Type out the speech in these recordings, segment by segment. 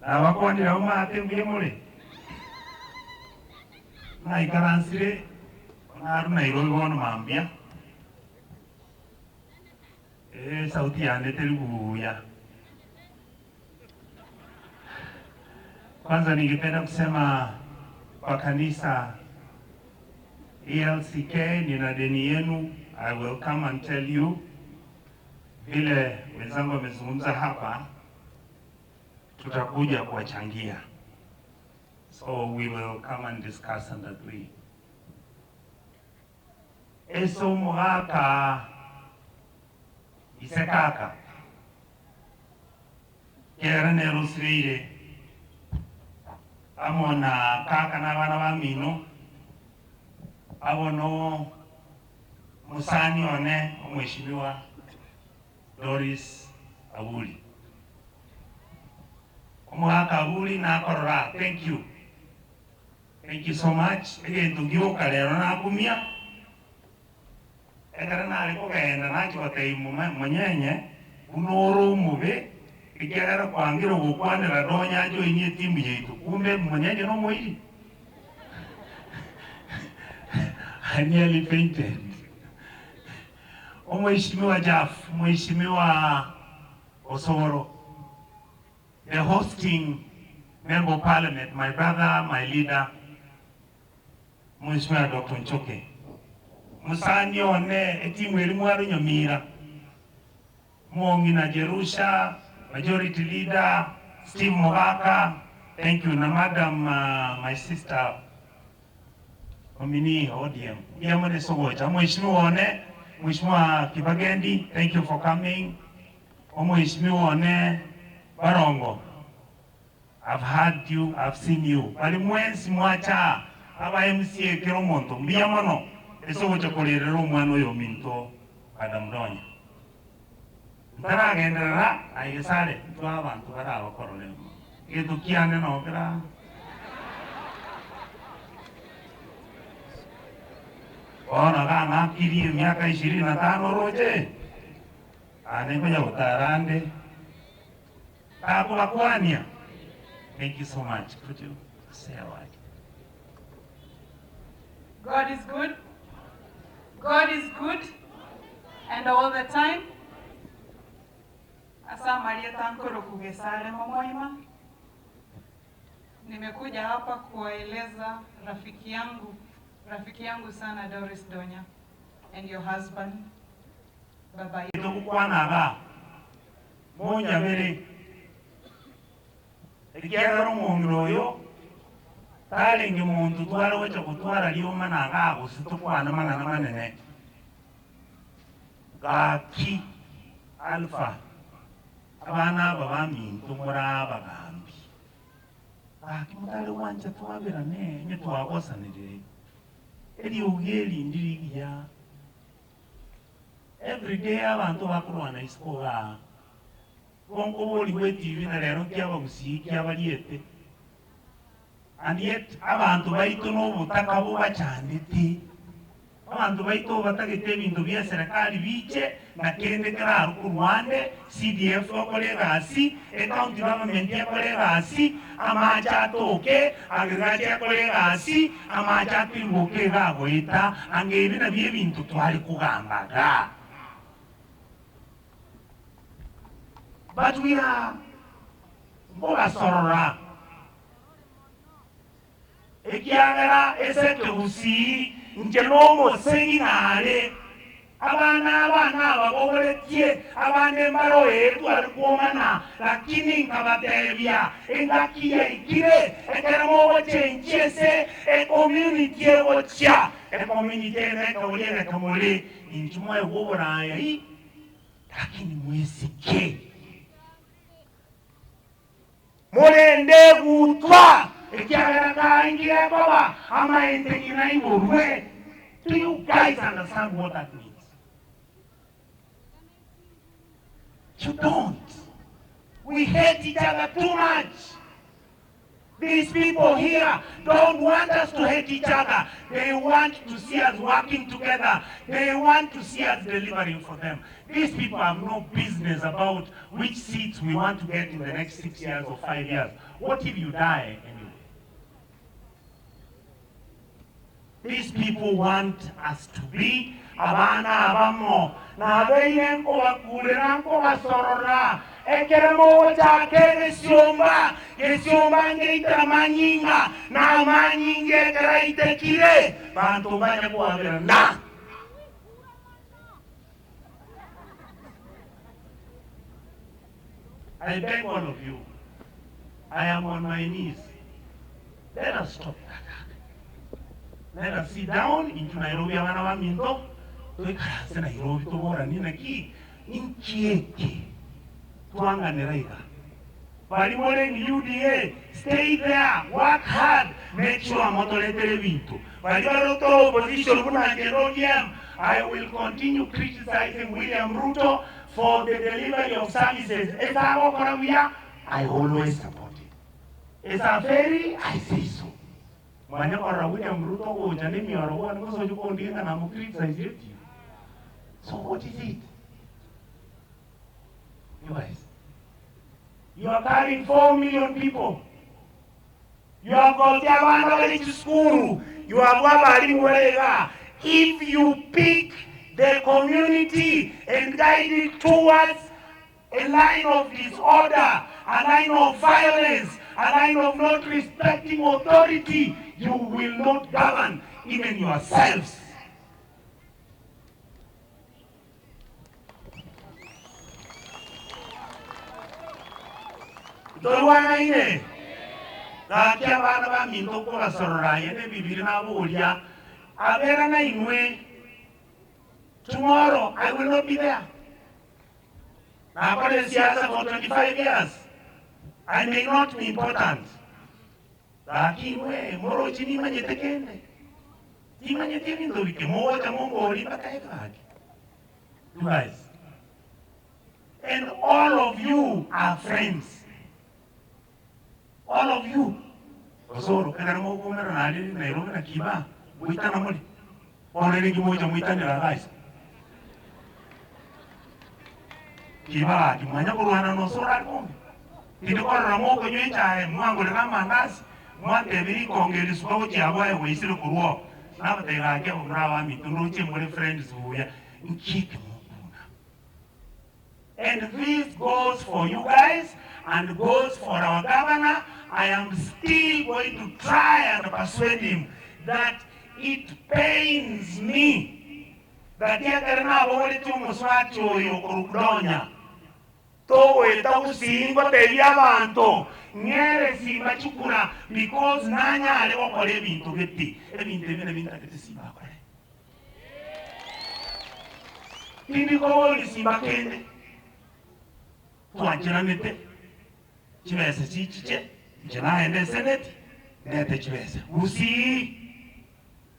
Nabakwanire abwo maate mbuya more? Naikaransire narwa Nairobi bono mambia, esauti yane teri buya. Kwanza ningependa kusema kwa kanisa ELCK nina deni yenu. I will come and tell you vile wenzangu wamezungumza hapa, tutakuja kuwachangia. So we will come and discuss and agree. Ase omogaka ise kaka kera nere osibeire amo na kaka na abana bamino abo no mosani one omweshimiwa Doris Aburi. Omogaka Aburi nakorora thank you. Thank you so much, egento gioka rero nakumia, ekero nare kogenda nachia gotebia moma monyenye buna ore omobe, ekiagera kwangire gokwanera Donya ajoinie etimu yaito, kumbe monyenye na omoiri. I nearly fainted. Omweshimiwa Jaff, Mweshimiwa Osoro. The hosting member of parliament, my brother, my leader, Mweshimiwa Doctor Nchoke, mosani one etimu eria mwaronyomira, Mong'ina Jerusha, majority leader, Steve Mogaka, thank you, na madam my sister Omini ODM, mbuya mono ase ogocha. Omweshimiwa one, Mweshimiwa Kibagendi, thank you for coming. Omweshimiwa one Barongo, I've heard you, I've seen you. Baria mwensi mwacha aa, aba MCA kera omonto, mbuya mono ase ogocha korerera omwana oyo ominto Madam Donya. Ntaragenderera aye Gesare, intwe abanto bare abakorore egento kiane noo kera. Bono gang'akirie emiaka ishirini na tano oroche? Aye nkonya gotara ande takobakwania. Thank you so much. Could you say a word? God is good. God is good and all the time. Ase amarieta nkoroku Gesare Momoima, nimekuja hapa kuwaeleza rafiki yangu, rafiki yangu sana Doris Donya and your husband Baba. Togokwana iga, monyabere, ekiagera omong'ina oyo tarenge monto tware gocha gotwara riomana igaa gose tokwane mang'ana manene. Gaki Alpha, abana aba baminto more abagambi, gaki motare gwancha twaberane onye twagosanire, eriogi eri ndiri rigiya. Everyday abanto bakorwana isiko igaa, igo nkoborigwa etibi na rero nki abagusii ki abariete and yet abanto baito na obotaka bobachandete. Abanto baito batagete ebinto bia eserekari biche na kende kerarwe korwa ande, CDF ekore egasi, ecounty government ekore egasi, amache atoke, agriculture ekore egasi, amache atirimboke iga agoeta, ange ebi nabio ebinto tware kogamba igaa. But we are nkobasorora Ekiagera ase ekegusii inche nomosegi nare, abana aba nababogoretie, abande mbare oetwe are kwomana, lakini nkabatebia, engaki yaikire ekero mogochenchia ase ecommunity egochia, ecommunity eye nekegoria egeke more, inchuo mwaegwa oborayai, lakini mwesike. Morende egutwa, ekiagera kaingire koba amaete ng'ina aiborwe. Do you guys understand what that means? You don't. We hate each other too much. These people here don't want us to hate each other, they want to see us working together, they want to see us delivering for them. These people have no business about which seats we want to get in the next 6 years or 5 years. What if you die anyway? These people want us to be abana abamo, nabeire nkobakurera nkobasorora, ekero mogochaka egesiomba, gesiomba ngeite amanyinga, na amanyinga ekero aitekire, banto mbanya koaberana. I beg all of you, I am on my knees, let us stop that. Let us sit down intwe Nairobi abana baminto, toikaranse Nairobi toboranie naki inki eke twanganera iga. Baria more in UDA, stay there, work hard, make sure motoretere ebinto. Baria bare tore opposition buna inche na ODM, I will continue criticizing William Ruto for the delivery of services ase agokora buya, I always support him. Ase aferi, I say so. Manya korora William Ruto ogocha nemioro bono gose oche kondigia ng'a namo criticize eti. So what is it? You guys, you are carrying 4 million people. You have got abana bare chisukuru, you have abarimu bare igaa. If you pick the community and guide it towards a line of disorder, a line of violence, a line of not respecting authority, you will not govern even yourselves. Ntorwanaine? Gaki abana baminto nkobasorora aye nebibiri naboria, abera nainwe, tomorrow I will not be there. Nakorire siasa for 25 years, I may not be important, gaki inwe moroche nimanyete kende, timanyeti ebinto bike, mogocha momborie mpaka egaki. You guys, and all of you are friends, all of you. Osoro, ekero mokomerana aria Nairobi na Kiba, ngoitana more? Bono ere inki mogocha moitanera iga ase? Kiba gaki, mwanya korwana na Osoro aria bobe? Tindi korora mokonywa echae, mwangorera amandasi, mwantebia rikongo eri suka gochia abwo aye gwaisire korwa oo. Nabatebia gaki abamura abaminto ndoche more friends buya, nki eke mokuna? And this goes for you guys and goes for our governor, I am still going to try and persuade him that it pains me that ekero nabogoretie omosubati oyo okorwa Donya, togoeta gusii ngotebia abanto ng'ere simba chikura because nanyare gokora ebinto gete, ebinto ebio nabio ntagete simba akore. Tindi koboria simba kende, twancheranete chibesa chichiche, inche naende eseneti ndete chibesa gusii.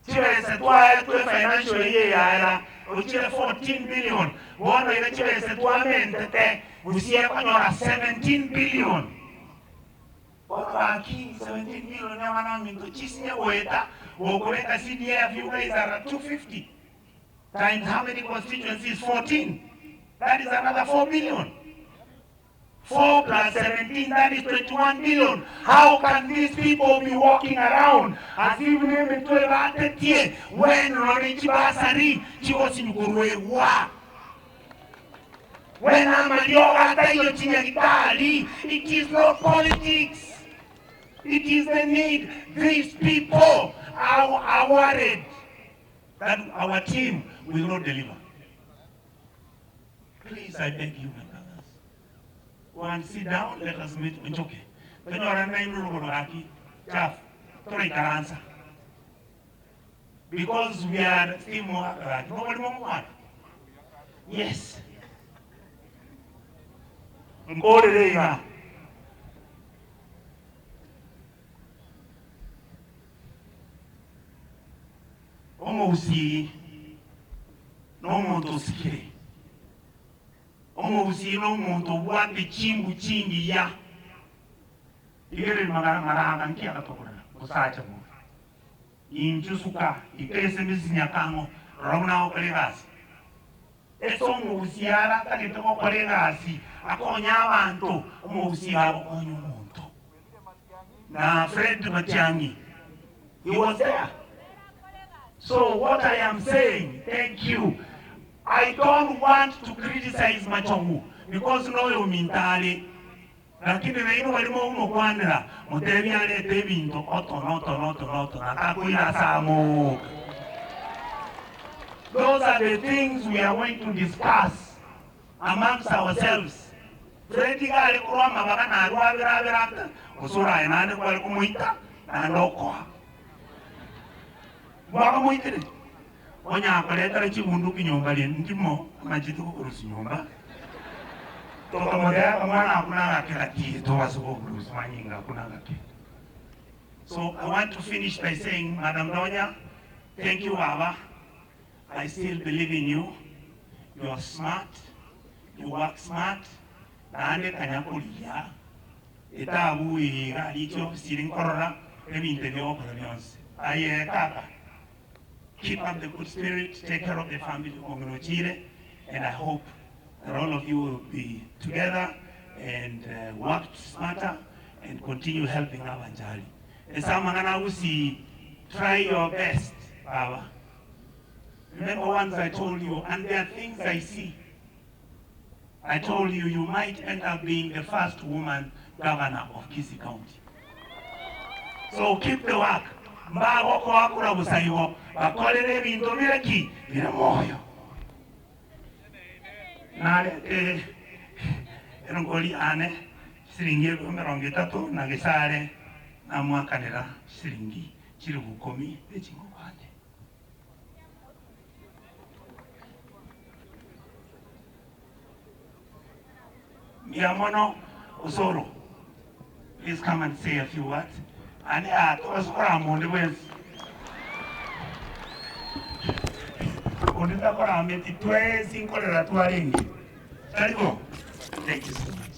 Chibesa twaetwe financial year yaera ochire 14 billion, bono iga chibesa twamentete gusii ekonyora 17 billion. Bono gaki 17 billion abana baminto chisinye goeta gokobeka CDF you guys are at 250 times how many constituencies 14 that is another 4 billion. 4 plus 17 that is 21 billion how can these people be walking around as if nemetwe batetie when nonye chibasari chigosinywa koruegwa when amariogo ataiyo chinyagitari it is not politics it is the need these people are, are worried that our team will not deliver please I beg you my brothers go and sit down let us meet onchoke tonyorane nainwe rogoro gaki chafu toraikaransa because we are still mogaka gaki noborimo omwana yes nkorere iga. Omogusii nomonto osikire. Omogusii nomonto obwate chimbu chingiya. Rigereria magana maraga nki agatokorera omosacha bobe. Inchuo suka ika ase emesisi nyakang'o, rora buna agokora egasi. Ase omogusii ara atagete gokora egasi akonye abanto, omogusii agokonya omonto. Na Fred Matiang'i he was there. So what I am saying, thank you. I don't want to criticize Machogu because noyominto are. Lakini nainwe baria mogomokwanera, motebie arete ebinto oto noto noto noto, na takoira ase amoka. Those are the things we are going to discuss amongst ourselves. Fred iga are korwa amabaga narwo abere abere ata, gose oraye naende kware komoita naende okoa. Mbwakamoitire? Onye akoretera chibunduki nyomba ria ndimo amachete gokorusia nyomba, tokamotebia akamwana ako nagake gati tobase gokorusia manyinga ako nagake. So I want to finish by saying Madam Donya, thank you baba, I still believe in you, you are smart, you work smart, naende kanya korigia etabu eye iga aria chiofisi ere nkorora ebinto ebi ogokora bionsi. Aye kaka. Keep up the good spirit, take care of the family omong'ina ochire and I hope that all of you will be together and work smarter and continue helping abanchari. Ase amang'ana a Gusii try your best baba. Remember once I told you and there are things I see. I told you you might end up being the first woman governor of Kisii County. So keep the work. Mbagokoa kura bosa igo, bakorere ebinto bire ki? Bire moyo. Narete erongori yane chisiringi ebiru emerongo etato na gesare namoakanera chisiringi chilifu ikomi ne chingokande. Mbuya mono Osoro, please come and say a few words. Ane aa tobase korama onde bwensi. Onde takorameti twensi nkorera twarenge. Tari bo? Thank you so much.